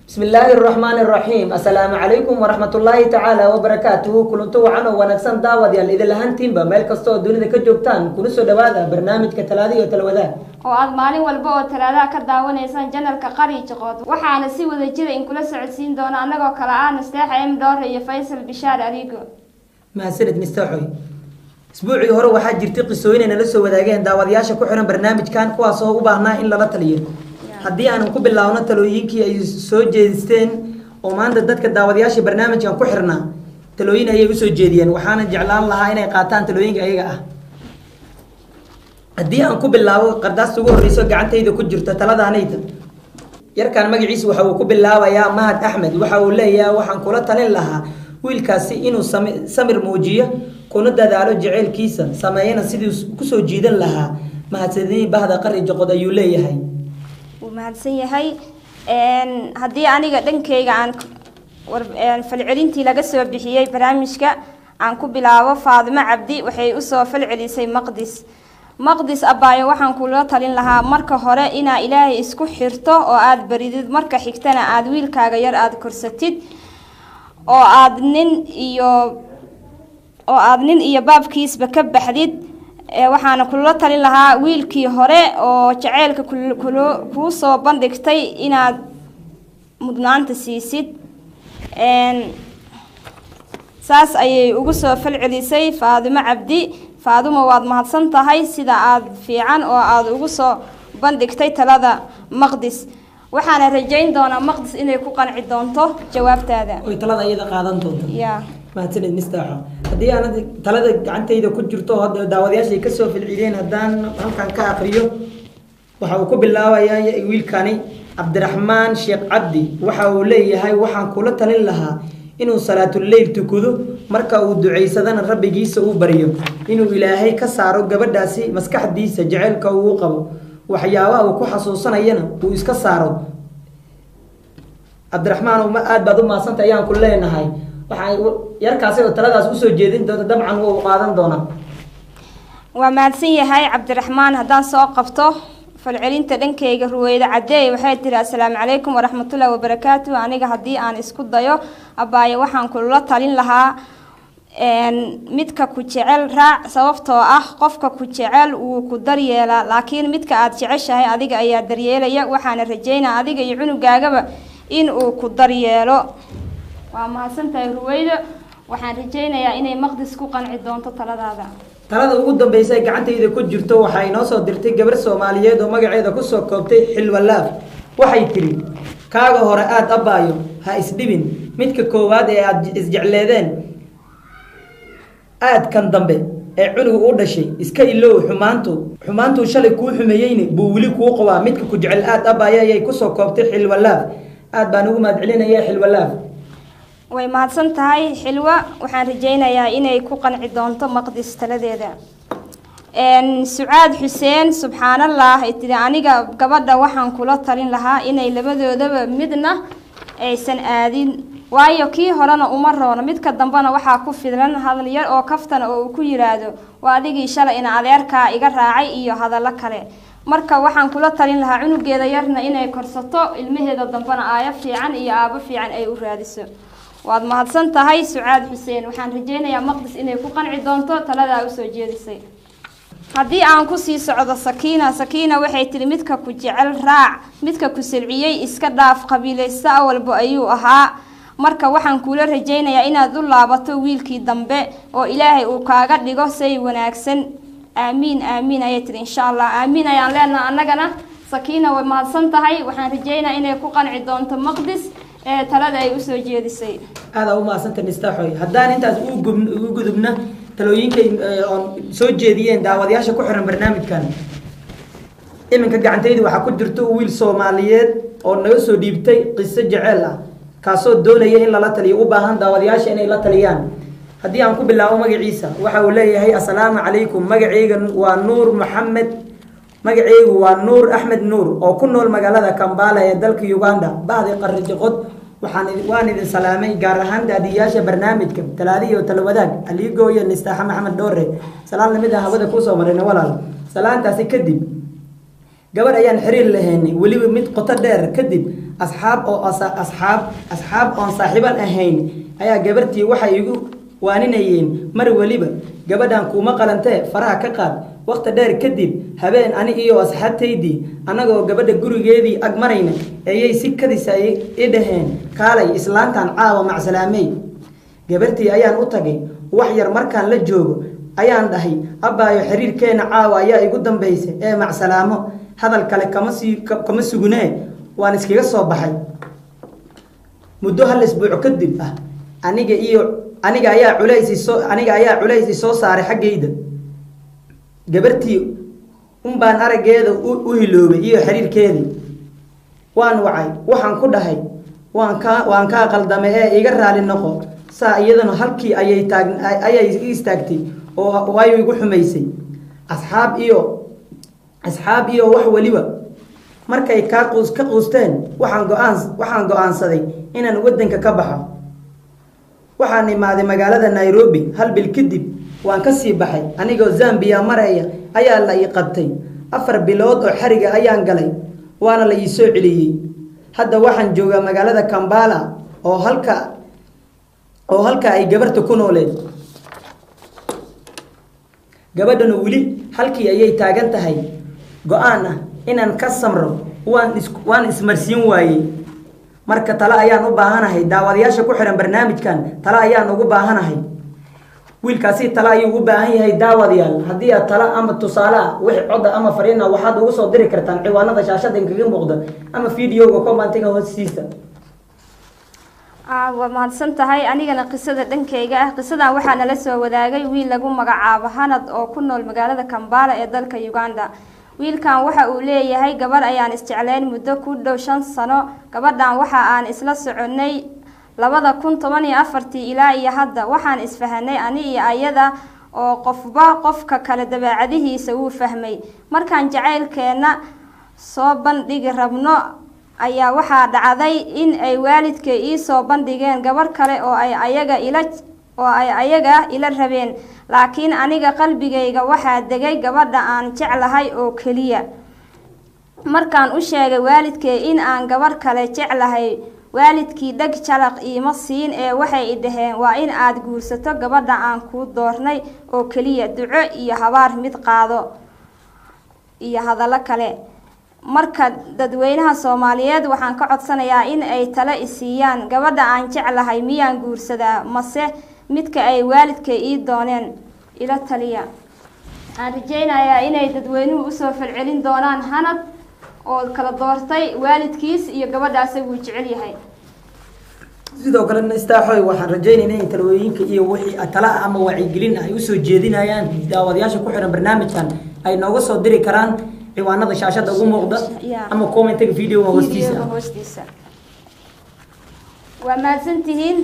Bismillaahi raxmaani raxiim. Assalaamu calaykum waraxmatullaahi tacaala wabarakaatuhu. Kulanto wacan oo wanaagsan, daawadayaal, idin lahaantiinba meel kasta oo dunida ka joogtaan, kuna soo dhawaada barnaamijka Talaada iyo Talawadaag oo aad maalin walba oo talaadaha ka daawanaysaan channelka Qari Jiqood. Waxaana si wada jira in kula socodsiin doona annagoo kale ah Nasteexa M Dhoore iyo Faysal Bishaar Arigo. Mahadsanid, Mistaaxoy. Isbuucii hore waxaa jirtay qisooyin ay nala soo wadaageen daawadayaasha ku xiran barnaamijkan, kuwaas oo u baahnaa in lala taliyo. Haddii aanan ku bilaawno talooyinkii ay soo jeedisteen oo maanta dadka daawadayaasha barnaamijkan ku xirnaa talooyin ayay usoo jeediyeen, waxaana jeclaan lahaa inay qaataan talooyinka ayaga ah. Haddii aan ku bilaabo qardaasta ugu horreyso gacantayda ku jirto, taladaanayda, yarkaan magaciisa waxa uu ku bilaabayaa Mahad Axmed. Waxa uu leeyahay: "Waxaan kula talin lahaa wiilkaasi inuu samir muujiyo, kuna dadaalo jaceylkiisa, sameeyana sidii kusoo jiidan lahaa. Mahadsanidin, bahda Qari Joqod," ayuu leeyahay. Wuu mahadsan yahay. Haddii aniga dhankeyga aan falcelintii laga soo bixiyey barnaamijka aan ku bilaabo, Faadimo Cabdi waxay usoo falcelisay Maqdis. "Maqdis abaayo, waxaan kula talin lahaa marka hore inaa Ilaahay isku xirto oo aada baridid, marka xigtana aada wiilkaaga yar aada korsatid oo aada nin iyo baabkiisba ka baxdid. Waxaana kula talin lahaa wiilkii hore oo jaceylka kuu soo bandhigtay inaad mudnaanta siisid." Saas ayay ugu soo falcelisay Faadimo Cabdi. Faadimo, waad mahadsan tahay sida aada fiican oo aada ugu soo bandhigtay talada Maqdis. Waxaana rajayn doonaa Maqdis inay ku qanci doonto jawaabtaada. Oy talada iyada qaadan doonto. Ya. Mahadsanid, Mistaaxo. Haddii aanad talada gacantayda ku jirto hadda daawadayaasha ay kasoo falceliyeen haddaan halkan ka aqriyo, waxa uu ku bilaabayaa wiilkani Cabdiraxmaan Sheekh Cabdi. Waxa uu leeyahay: "Waxaan kula talin lahaa inuu salaatuleyl tukado, marka uu ducaysadana rabbigiisa uu baryo inuu Ilaahay ka saaro gabadhaasi maskaxdiisa jaceylka uu qabo, waxyaabaha uu ku xasuusanayana uu iska saaro." Cabdiraxmaan, ma aad baad u mahadsantay ayaan ku leenahay. Waxaa yarkaasi oo taladaas usoo jeedin doonta, dabcan wuu qaadan doonaa. Waa mahadsan yahay Cabdiraxmaan. Haddaan soo qabto falcelinta dhankeyga, Ruweyde Cadeey waxay tiri: "Assalaamu calaykum waraxmatullahi wabarakaatu. Aniga haddii aan isku dayo, abaayo, waxaan kula talin lahaa midka ku jecel raac, sababtoo ah qofka ku jecel wuu ku daryeelaa, laakiin midka aad jeceshahay adiga ayaa daryeelaya. Waxaana rajeynaa adiga iyo cunugaagaba in uu ku daryeelo." Waa mahadsantahay, Ruweydo. Waxaan rajeynayaa inay Maqdis ku qanci doonto taladaada. Talada ugu dambeysa ee gacantayda ku jirto waxaa inoo soo dirtay gabar Soomaaliyeed oo magaceeda kusoo koobtay Xilwalaaf. Waxay tiri: "Kaaga hore aada, abaayo, ha isdhibin. Midka koowaad ee aada isjecleedeen aad, kan dambe ee cunuga u dhashay iska ilow. Xumaantuu shalay kuu xumeeyeyni buu weli kuu qabaa. Midka ku jecel aad, abaayo," ayay kusoo koobtay Xilwalaaf. Aad baan ugu mahad celinaya, Xilwalaaf. Way mahadsan tahay, Xilwa. Waxaan rajeynayaa inay ku qanci doonto Maqdis taladeeda. Sucaad Xuseen subxaanallah ay tiri: "Aniga gabadha waxaan kula talin lahaa inay labadoodaba midna aysan aadin, waayo kii horena uma roono, midka dambena waxaa ku filan hadal yar oo kaftana oo uu ku yiraahdo waa adigii shalay ina adeerkaa iga raacay iyo hadallo kale. Marka waxaan kula talin lahaa cunugeeda yarna inay korsato, ilmaheeda dambena aayo fiican iyo aabo fiican ay u raadiso." Waad mahadsan tahay, Sucaad Xuseen. Waxaan rajeynayaa Maqdis inay ku qanci doonto taladaa usoo jeedisay. Haddii aan kusii socdo Sakiina, Sakiina waxay tiri: "Midka ku jecel raac, midka ku silciyey iska dhaaf, qabiilaysta awalba ayuu ahaa." Marka waxaan kuula rajaynayaa inaad u laabato wiilkii dambe oo Ilaahay uu kaaga dhigo say wanaagsan. Aamiin, aamiin ayay tiri. Insha Allah, aamiin ayaan leenaha annagana. Sakiina way mahadsan tahay. Waxaan rajaynayaa inay ku qanci doonto Maqdis ee talada ay usoo jeedisay. Aada u mahadsanta, Nistaaxoy. Haddaan intaas ugu gudubna talooyinkay oon soo jeediyeen daawadayaasha ku xiran barnaamijkan, iminka gacantayda waxaa ku jirto wiil Soomaaliyeed oo naga soo dhiibtay qiso jeceel ah, kaasoo doonaya in lala taliyo, u baahan daawadayaasha inay la taliyaan. Haddii aan ku bilaabo magaciisa, waxa uu leeyahay: "Assalaamu calaykum, magacayga waa Nuur Maxamed, magacaygu waa Nuur Axmed Nuur oo ku nool magaalada Kambala ee dalka Uganda. Bahdi Qarijiqod, waxaan waan idin salaamay, gaar ahaan daadiyaasha barnaamijka Talaada iyo Talawadaag, Aligo iyo Nistaaxa Maxamed Dhoore. Salaan lamid ah hawada kuusoo marayna, walaal. Salaantaasi kadib, gabadh ayaan xiriir lahaynay, weliba mid qoto dheer. Kadib asxaab oo asxaab oon saaxiiban ahayn ayaa gabartii waxay igu waaninayeen mar weliba: 'Gabadhan kuuma qalantee, faraha ka qaad.' Waqti dheer kadib, habeen ani iyo asxaabtaydii annagoo gabadha gurigeedii ag marayna ayay si kadisa i dhaheen: 'Kaalay, islaantan caawa macsalaamey.' Gabartii ayaan u tagay. Wax yar markaan la joogo ayaan dhahay: 'Abbaayo, xiriirkeena caawa ayaa igu dambaysa ee macsalaamo.' Hadal kale kama sii kama sugunee, waan iskaga soo baxay. Muddo hal isbuuc kadib ah, aniga ayaa culays isoo saaray xaggayda. Gabartii unbaan araggeeda u hiloobay iyo xiriirkeedii. Waan wacay, waxaan ku dhahay: 'Waan kaa qaldamay ee iga raali noqo.' Saa iyadana halkii ayay taag ayay i istaagtay oo way igu xumaysay. Asxaab iyo wax waliba markay ka quusteen, waxaan go-aansaday inaan waddanka ka baxo. Waxaan imaaday magaalada Nairobi. Hal bil kadib waan ka sii baxay. Anigoo Zambiya maraya ayaa la ii qabtay. 4 bilood oo xariga ayaan galay, waana la ii soo celiyey. Hadda waxaan joogaa magaalada Kambala oo halka ay gabarta ku nooleed. Gabadhana weli halkii ayay taagan tahay. Go-aan ah inaan ka samro waan ismarsiin waayey. Marka tale ayaan u baahanahay. Daawadayaasha ku xiran barnaamijkan, tale ayaan ugu baahanahay." Wiilkaasi tale ayuu u baahan yahay. Daawadayaal, haddii aad tale ama tusaale ah, wixii codda ama fariina, waxaad ugu soo diri kartaan ciwaanada shaashada inkaga muuqda ama videoga commentiga hoostiisa. Waa mahadsan tahay. Anigana qisada dhankayga ah, qisadan waxaa nala soo wadaagay wiil lagu magacaabo Hanad oo ku nool magaalada Kambala ee dalka Uganda. Wiilkan waxa uu leeyahay: "Gabadh ayaan isjeclayn muddo ku dhow 5 sano. Gabadhan waxa aan isla soconay 2014-tii ilaa iyo hadda. Waxaan isfahanay ani iyo ayada oo qofba qofka kale dabeecadihiisa wuu fahmay. Markaan jacaylkeena soo bandhigi rabno ayaa waxaa dhacday in ay waalidkay ii soo bandhigeen gabarh kale oo ay ayaga ila rabeen, laakiin aniga qalbigayga waxaa degay gabadha aan jeclahay oo keliya. Markaan u sheegay waalidkay in aan gabarh kale jeclahay, waalidkii dheg jalaq iima siin ee waxay i dhaheen: 'Waa in aad guursato gabadha aan kuu doornay oo keliya, duco iyo habaar mid qaado,' iyo hadallo kale. Marka dadweynaha Soomaaliyeed waxaan ka codsanayaa in ay talo isiiyaan. Gabadha aan jeclahay miyaan guursadaa mase midka ay waalidkay ii dooneen? Ila taliya." Waxaan rajeynayaa inay dadweynuhu usoo falcelin doonaan Hanad oo kala doortay waalidkiis iyo gabadha asaguu jecel yahay. Sidoo kale, Nistaaxoy, waxaan rajaynaynaa in talooyinka iyo wixii tala ah ama wacyigelin ay usoo jeedinayaan daawadayaasha ku xiran barnaamijkan ay nooga soo diri karaan ciwaanada shaashada ugu muuqda ama commentiga videoga hoostiisa. Videoga hoostiisa. Waa mahadsantihiin,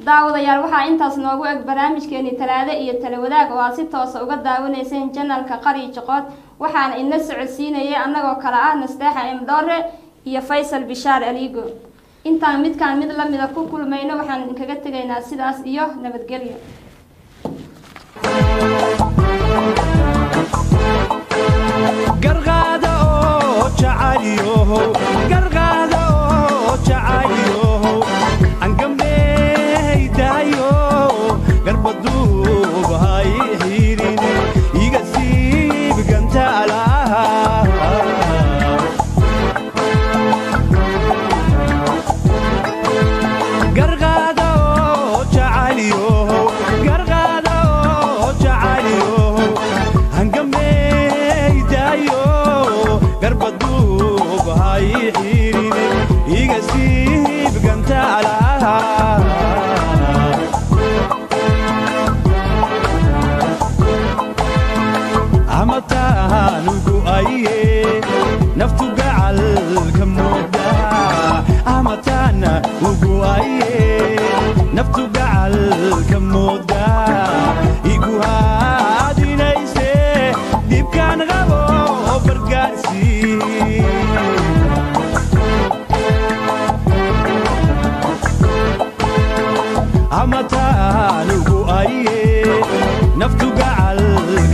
daawadayaal. Waxaa intaas noogu eg barnaamijkeeni Talaado iyo Tala Wadaag oo aad si toosa uga daawanayseen channelka Qari Joqood. Waxaana idinla socodsiinayay annagoo kale ah Nasteexa M Dhoore iyo Faysal Bishaar Aligo. Intaan midkaan mid lamida ku kulmayno, waxaan idinkaga tegaynaa sidaas iyo nabadgelyo. Garqaada oo jacaylow, garqaada oo jacaylow, angameydaayo garbaduub hay xirin, iga siib gantaalaha. Ugu aye naftu gacal ka mooda igu haadinayse dhibkaan qabo bargaarsii. Amataan ugu aye naftu gacal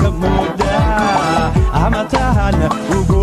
ka mooda amataan ugu